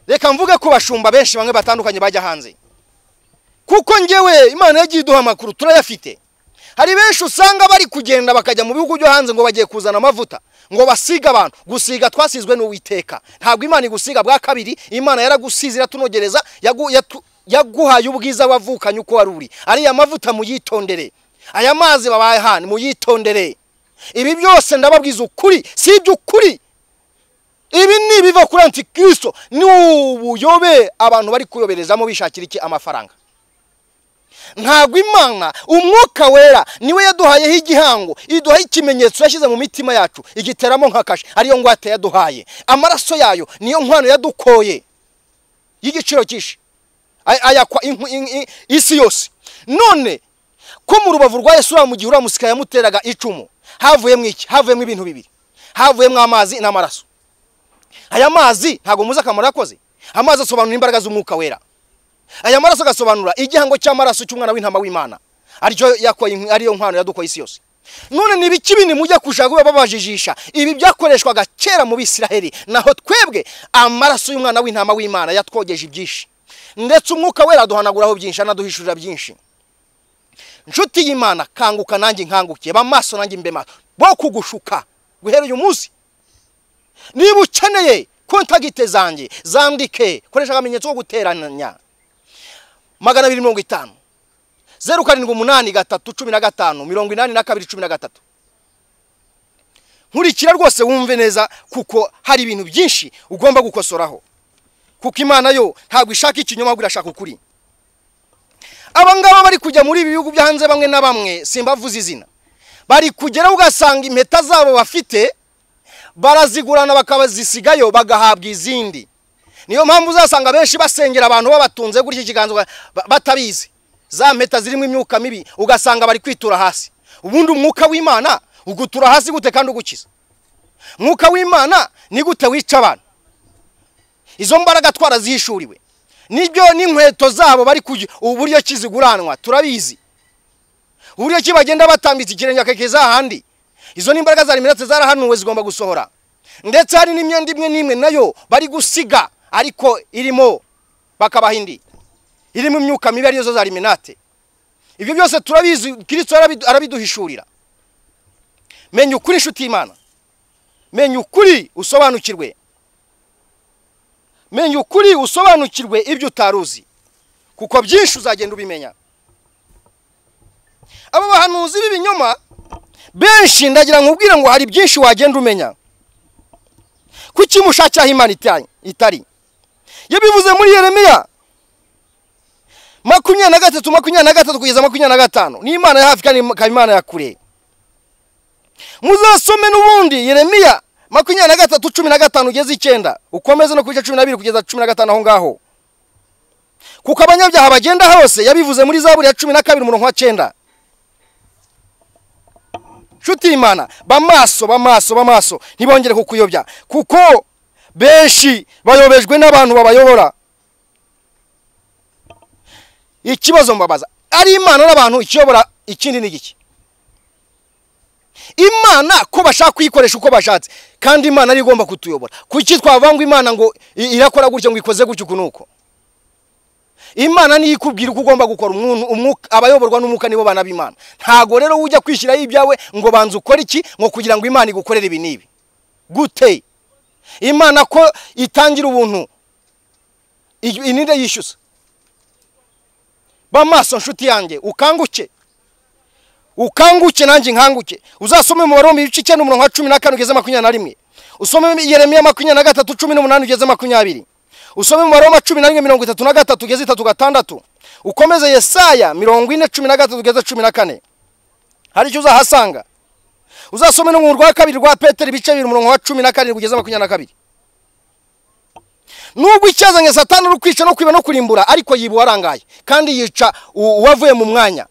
Reka mvuge ko bashumba benshi bamwe batandukanye bajya hanze, kuko njyewe Imana yagiye iduha amakuru turayafite. Hari benshi usanga bari kugenda bakajya mu bihugu byo hanze ngo bagiye kuzana amavuta ngo basiga abantu. Gusiga twasizwe n'Uwiteka. Ntabwo Imana igusiga bwa kabiri, Imana yaragusize iratunogereza, yaguhaye ubwiza wavukanye uko wari uri. Ariya mavuta muyitondere, aya mazi babaye hano muyitondere. Ibi byose ndababwiza ukuri, si iby'ukuri. Ibi ni ibiva kuri Antikristo, ni ubuyobe abantu bari kuyoberezamo bishakira iki? Amafaranga. Ntabwo Imana, Umwuka Wera niwe yaduhayeho igihango, iduhaye ikimenyetso yashyize mu mitima yacu, igiteramo nka kashe, ariyo ngwate yaduhaye. Amaraso yayo niyo nkwano yadukoye y'igiciro cyinshi, ayakwa isi yose. None ko mu rubavu rwa Yesu mu gihe uramusika yamuteraga icumu, havuyemo iki? Havuyemo ibintu bibiri, havuyemo amazi n'amaraso. Aya mazi ntabwo muzi akamaro yakoze. Amazi asobanura imbaraga z'Umwuka Wera. Aya maraso agasobanura igihango cy'amaraso cy'umwana w'intama w'Imana, aricyo yakoye, ariyo nkwano yadukoye isi yose. None ni ibiki bindi mujya kushaka babajijisha? Ibi byakoreshwaga kera mu Bisiraheli, naho twebwe amaraso y'umwana w'intama w'Imana yatwogeje ibyinshi, ndetse Umwuka Wera aduhanaguraho byinshi, anaduhishurira byinshi. Nshuti y'Imana, kanguka nanjye nkangukiye, ba maso nanjye mbe maso, bo kugushuka guhera uyu munsi. Niba ukeneye kontagite zanjye zandike, koresha akamenyetso ko guteranya 250 078 315 82 13. Nkurikira rwose wumve neza, kuko hari ibintu byinshi ugomba gukosoraho. Kuko Imana yo ntabwo ishaka ikinyoma, ahubwo irashaka ukuri. Aba ngaba bari kujya muri ibi bihugu byo hanze bamwe na bamwe, simbavuze izina, bari kugera ugasanga impeta zabo bafite barazigurana bakabazisigayo bagahabwa izindi. Niyo mpamvu uzasanga benshi basengera abantu babatunze gutya ikiganza batabizi, za mpeta zirimo imyuka mibi, ugasanga bari kwitura hasi. Ubundi umwuka w'Imana ugutura hasi gute kandi ugukiza? Umwuka w'Imana ni gute wica abantu? Izo mbaraga twarazihishuriwe. Nibyo n'inkweto zabo bari uburyo kiziguranwa turabizi, uburyo ki bagenda batambitse ikirenge akakeza ahandi. Izo ni imbaraga za Illuminati zarahanuwe, zigomba gusohora. Ndetse hari n'imyenda imwe n'imwe nayo bari gusiga, ariko irimo bakabaha indi irimo imyuka mibi, ariyo za Illuminati. Ibyo byose turabizi, Kristo arabiduhishurira. Menya ukuri nshuti y'Imana, menya ukuri usobanukirwe, menya ukuri usobanukirwe ibyo utaruzi, kuko byinshi uzagenda ubimenya. Abo bahanuzi b'ibinyoma benshi ndagira nkubwire ngo hari byinshi wagenda umenya. Kuki mushakira Imana itari? Yabivuze muri Yeremiya 23 23 kugeza 25. Ni Imana ya hafi kandi Imana ya kure. Muzasome n'ubundi Yeremiya 23 15 kugeza 9, ukomeze no kuja 12 kugeza 15 aho ngaho. Kuko abanyabyaha bagenda hose, yabivuze muri Zaburi ya 12 umurongo wa 9. Nshuti y'Imana, bamaso bamaso bamaso, ntibongere kukuyobya, kuko benshi bayobejwe n'abantu babayobora. Ikibazo mbabaza, ari Imana n'abantu ikiyobora ikindi ni giki? Imana ko bashaka kuyikoresha uko bashatse, kandi Imana ari igomba kutuyobora. Kuki twavanga Imana ngo irakora gutya ngo ikoze gutya kunuko? Imana niyo ikubwira uko ugomba gukora. Umuntu abayoborwa n'umwuka nibo bana b'Imana. Ntago rero ujya kwishyiraho ibyawe ngo banze ukore iki ngo kugira ngo Imana igukorere ibi nibi. Gute? Imana ko itangira ubuntu ininde yishyuza. Ba maso nshuti yanjye, ukanguke. Ukanguke nanjye nkanguke. Uzasome mu Baroma ibice 9 umurongo wa 14 kugeza 21. Usome Yeremiya 23 18 kugeza 20. Usome mu Baroma 11 33 kugeza 36. Ukomeze Yesaya 40 13 kugeza 14. Hari icyo uzahasanga. Uzasome no mu rwa kabiri rwa Petero ibice 2 umurongo wa 17 kugeza 22. Nubwo icyazanye Satani ari kwica no kwiba no kurimbura, ariko yiba uwarangaye kandi yica uwavuye mu mwanya.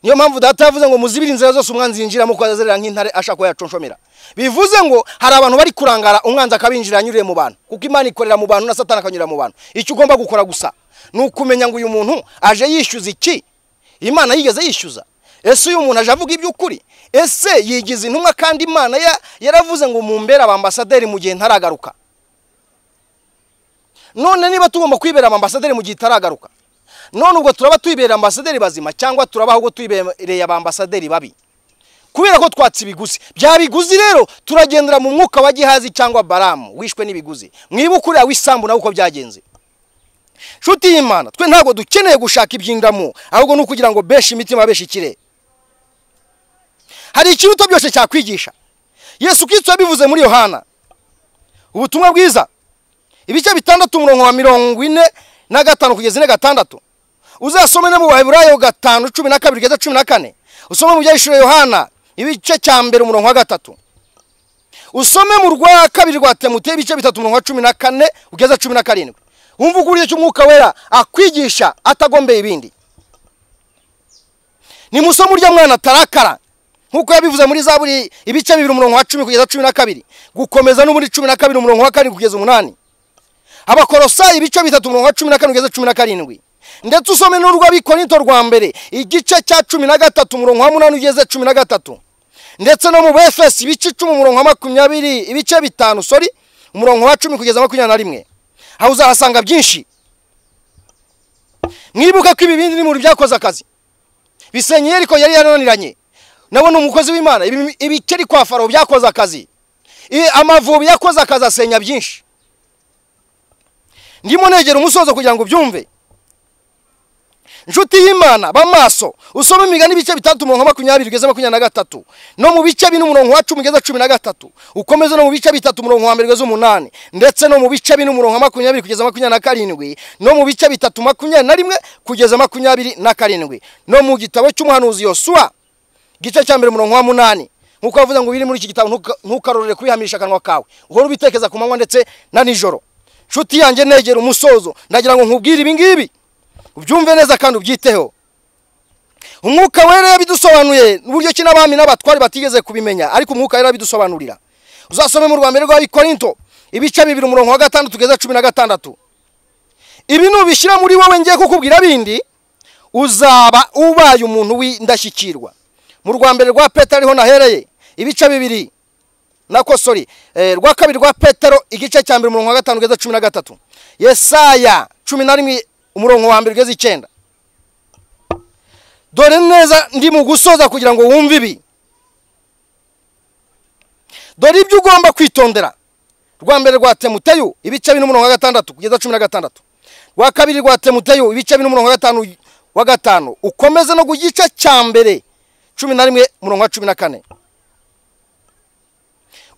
Niyo mpamvu data yavuze ngo muzibire inzira zose umwanzi yinjiramo, ko azerera nk'intare ashaka ko yaconshomera. Bivuze ngo hari abantu bari kurangara, umwanzi akabinjira anyuriye mu bantu, kuko Imana ikorera mu bantu na Satani akanyura mu bantu. Icyo ugomba gukora gusa ni ukumenya ngo uyu muntu aje yishyuza iki? Imana yigeze yishyuza? Ese uyu muntu aje avuga iby'ukuri? Ese yigize intumwa kandi Imana yaravuze ngo mumbere abambasaderi mu gihe ntaragaruka? None niba tugomba kwibera abambasaderi mu gihe itaragaruka, none ubwo turaba twibera ambasaderi bazima cyangwa turaba ahubwo twibereye abambasaderi babi? Kubera ko twatse ibiguzi. Bya biguzi rero turagendera mu mwuka wa Gihazi cyangwa Baramu wishwe n'ibiguzi. Mwibuke uriya w'isambu nawe uko byagenze. Nshuti y'Imana, twe ntabwo dukeneye gushaka iby'indamu, ahubwo ni ukugira ngo beshe imitima beshe ikire. Hari ikiruta byose cyakwigisha. Yesu Kristo yabivuze muri Yohana ubutumwa bwiza ibice 6 umurongo wa 45 kugeza 46. Uzasome no mu Baheburayo 5:12 kugeza 14. Usome mu Byahishuriwe Yohana ibice cya mbere umurongo wa 3. Usome mu rwa kabiri rwa Timoteyo ibice 3 umurongo wa 14 kugeza 17. Wumva uburyo cy'umwuka wera akwigisha atagombeye ibindi. Ni musome urya mwana atarakara nkuko yabivuze muri Zaburi ibice 2 umurongo wa 10 kugeza 12, gukomeza no muri 12 umurongo wa 7 kugeza 8. Abakolosayi ibice 3 umurongo wa 14 kugeza 17. Ndetse usome n'urw'Abikorinto rwa mbere igice cya 13 umurongo wa 8 ugeze 13. Ndetse no mu Befesi ibice 10 umurongo wa 20 ibice 5 sorry umurongo wa 10 kugeza 21. Aho uzahasanga byinshi. Mwibuka ko ibi bindi ni mu byakoze akazi. Bisenye Yeriko yari yarananiranye. Nabona umukozi w'Imana ibikeri kwa Farawo byakoze akazi. Amavubi yakoze akazi asenya byinshi. Ndimo negera umusozo kugira ngo byumve. Nshuti y'Imana bamaso usome imigani ibice 3 umurongo wa 20 kugeza 23, no mu bice 4 umurongo wa 10 kugeza 13, ukomeze no mu bice 3 umurongo wa 1 kugeza 8, ndetse no mu bice 4 umurongo wa 20 kugeza 27, no mu bice 3 21 kugeza 27, no mu gitabo cy'umuhanuzi Yosuwa gice cya mbere umurongo wa 8. Nkuko bavuze ngo biri muri iki gitabo ntukarorere kubihamisha akanwa kawe, uhora ubitekeza ku manywa ndetse na nijoro. Nshuti yanjye negera umusozo, ndagira ngo nkubwire ibi ngibi ubyumve neza kandi ubyiteho. Umwuka wera yabidusobanuye uburyo ki n'abami n'abatwari batigeze kubimenya, ariko umwuka wera yabidusobanurira. Uzasome mu rwa mbere rw'Abikorinto ibice 2 umurongo wa 6 kugeza 16. Ibi nubishyira muri wowe ngiye kukubwira bindi, uzaba ubaye umuntu w'indashyikirwa. Mu rwa mbere rwa Petero ariho nahereye ibice 2 nako sorry rwa kabiri rwa Petero igice cya mbere umurongo wa 5 kugeza 13. Yesaya 11 umurongo wa mbere kugeza 9. Dore neza ndi mu gusoza kugira ngo wumve ibi. Dore ibyo ugomba kwitondera. Rwa mbere rwa Timoteyo ibice 2 umurongo wa 6 kugeza 16. Rwa kabiri rwa Timoteyo ibice 2 umurongo wa 5 wa 5, ukomeze no ku gice cya mbere 11 umurongo wa 14.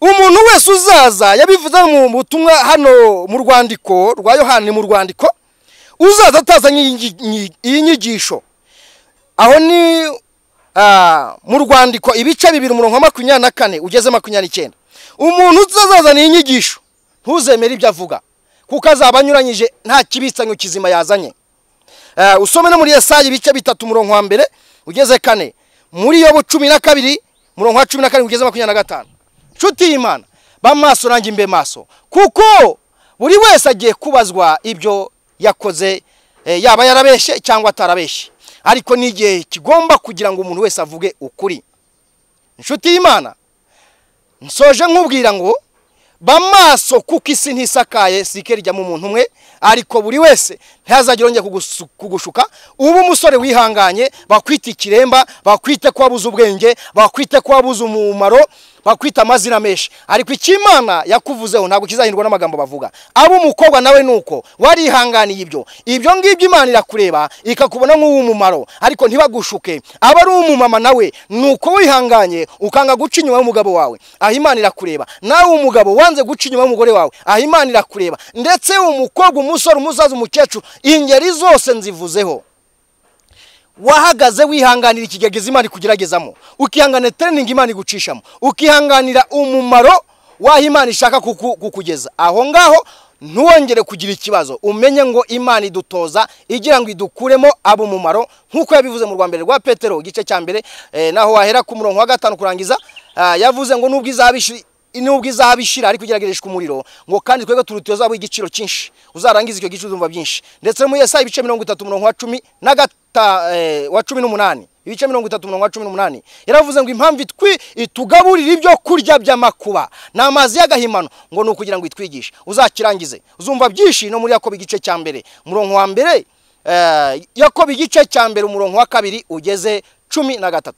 Umuntu wese uzaza yabivuze mu butumwa hano mu rwandiko rwa Yohana, mu rwandiko uzaza atazanye iyi nyigisho, aho ni mu rwandiko ibice 2 umurongo wa 24 ugeze 29. Umuntu uzazazana iyi nyigisho ntuzemere ibyo avuga, kuko azaba anyuranyije nta kibitsanyo kizima yazanye. Usome no muri Yesaya ibice 3 umurongo wa mbere ugeze 4, muri Yobu 12 umurongo wa 14 ugeze 25. Nshuti y'Imana bamaso nanjye mbe maso, kuko buri wese agiye kubazwa ibyo yakoze, yaba yarabeshe cyangwa atarabeshe, ariko n'igihe kigomba kugira ngo umuntu wese avuge ukuri. Nshuti y'Imana nsoje nkubwira ngo bamaso, kuko isi ntisakaye sike rijya mu muntu umwe, ariko buri wese ntazagire ongera kugushuka. Ubu umusore wihanganye bakwita ikiremba, bakwite ko wabuze ubwenge, bakwite ko wabuze umumaro, bakwita amazina menshi, ariko icy'Imana yakuvuzeho ntabwo kizahindurwa n'amagambo bavuga. Abo umukobwa nawe nuko warihanganiye ibyo ngibyo Imana irakureba ikakubona nk'uw'umumaro, ariko ntibagushuke. Aba ari umumama nawe nuko wihanganye ukanga guca inyuma y'umugabo wawe, aho Imana irakureba. Nawe umugabo wanze guca inyuma y'umugore wawe, aho Imana irakureba. Ndetse umukobwa, umusore, umusaza, umukecuru, ingeri zose nzivuzeho. Wahagaze wihanganira ikigegeza Imana ikugeragezamo, ukihanganira training Imana igucishamo, ukihanganira umumaro waho Imana ishaka kukugeza aho ngaho. Ntuwongere kugira ikibazo, umenye ngo Imana idutoza igira ngo idukuremo abo mumaro, nkuko yabivuze mu rwa mbere rwa Petero igice cya mbere, naho wahera ku murongo wa 5 kurangiza, yavuze ngo nubwo izabishira ariko igeragereshwa umuriro, ngo kandi twebwe turutoza abo igiciro cyinshi. Uzarangiza icyo giciro uzumva byinshi. Ndetse mu Yesaya ibice 30 umurongo wa 10 wa 18, ibice 30 umurongo wa 18, yaravuze ngo impamvu itugaburira ibyo kurya by'amakuba n'amazi y'agahimano ngo ni ukugira ngo itwigishe. Uzakirangize uzumva byinshi. No muri Yakobo igice cya mbere umurongo wa mbere, Yakobo igice cya mbere umurongo wa 2 ugeze 13.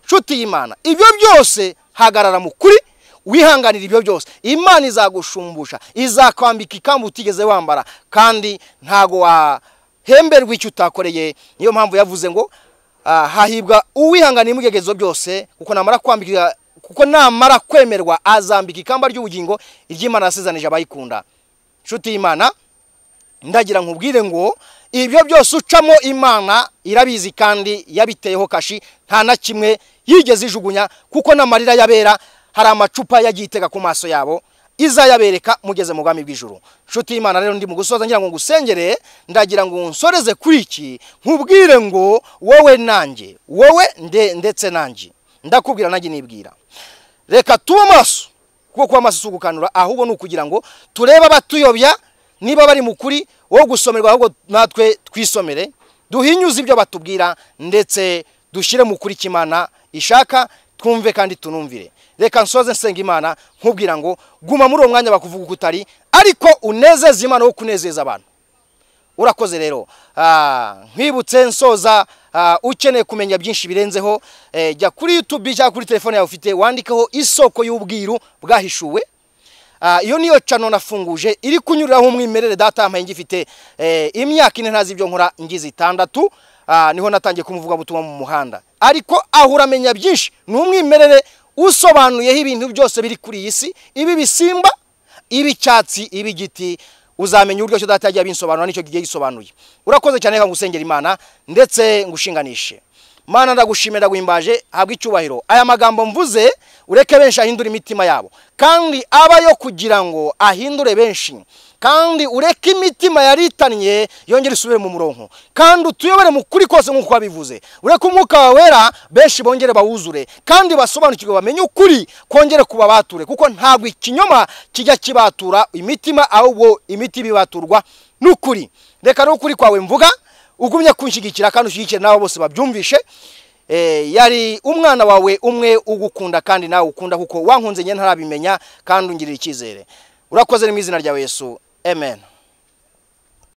Nshuti y'Imana, ibyo byose hagarara mu kuri, wihanganira ibyo byose, Imana izagushumbusha, izakwambika ikamba utigeze wambara, kandi ntago wahemberwa icyo utakoreye. Niyo mpamvu yavuze ngo hahibwa uwihanganiye imugegezo byose, kuko namara kwambika, kuko namara kwemerwa azambika ikamba ry'ubugingo iry'Imana yasezanije abayikunda. Nshuti y'Imana, ndagira nkubwire ngo ibyo byose ucamo Imana irabizi kandi yabiteyeho kashi, nta na kimwe yigeze ijugunya, kuko n'amarira yabera hari amacupa yagitega ku maso yabo, izayabereka mugeze mu bwami bw'ijuru. Nshuti y'Imana rero, ndi mu gusoza ngira ngo ngusengere, ndagira ngo nsoreze kuri iki nkubwire ngo wowe nanjye, wowe ndetse nanjye, ndakubwira nanjye nibwira, reka tube amaso, kuko kuba amaso si ugukanura, ahubwo ni ukugira ngo turebe abatuyobya niba bari mu kuri wo gusomerwa, ahubwo natwe twisomere, duhinyuze ibyo batubwira, ndetse dushyire mu kuri cy'Imana ishaka, twumve kandi tunumvire. Reka nsoze nsenga Imana nkubwira ngo guma muri uwo mwanya bakuvuga uko utari, ariko unezeze Imana wo kunezeza abantu. Urakoze rero. Nkwibutse nsoza, ukeneye kumenya byinshi birenzeho, jya kuri YouTube cyangwa kuri telefone yawe ufite, wandikeho Isoko y'Ubwiru Bwahishuwe. Iyo niyo channel nafunguje iri kunyuriraho umwimerere data yampaye ngifite imyaka 4 ntazi ibyo nkora, ngize 6, niho natangiye kumuvuga butumwa mu muhanda. Ariko aho uramenya byinshi, ni umwimerere usobanuyeho ibintu byose biri kuri iyi si, ibi bisimba, ibi cyatsi, ibi giti, uzamenya uburyo cyo data yagiye abinsobanura nicyo giye gisobanuye. Urakoze cyane, reka ngusengera Imana ndetse ngushinganishe. Mana, ndagushimira, ndaguhimbaje, habwa icyubahiro. Aya magambo mvuze ureke benshi ahindura imitima yabo, kandi aba yo kugira ngo ahindure benshi, kandi ureke imitima yaritanye yongere isubire mu murongo, kandi utuyobore mu kuri kose nk'uko wabivuze. Ureke umwuka wawe wera benshi bongere bawuzure, kandi basobanukirwe bamenye ukuri kongere kuba bature, kuko ntabwo ikinyoma kijya kibatura imitima, ahubwo imitima ibaturwa n'ukuri. Reka n'ukuri kwawe mvuga ugumye kunshyigikira kandi ushyigikire nabo bose babyumvishe. Yari umwana wawe umwe ugukunda kandi nawe ukunda, kuko wankunze njye ntarabimenya kandi ungirira icyizere. Urakoze mu izina rya Yesu, amen.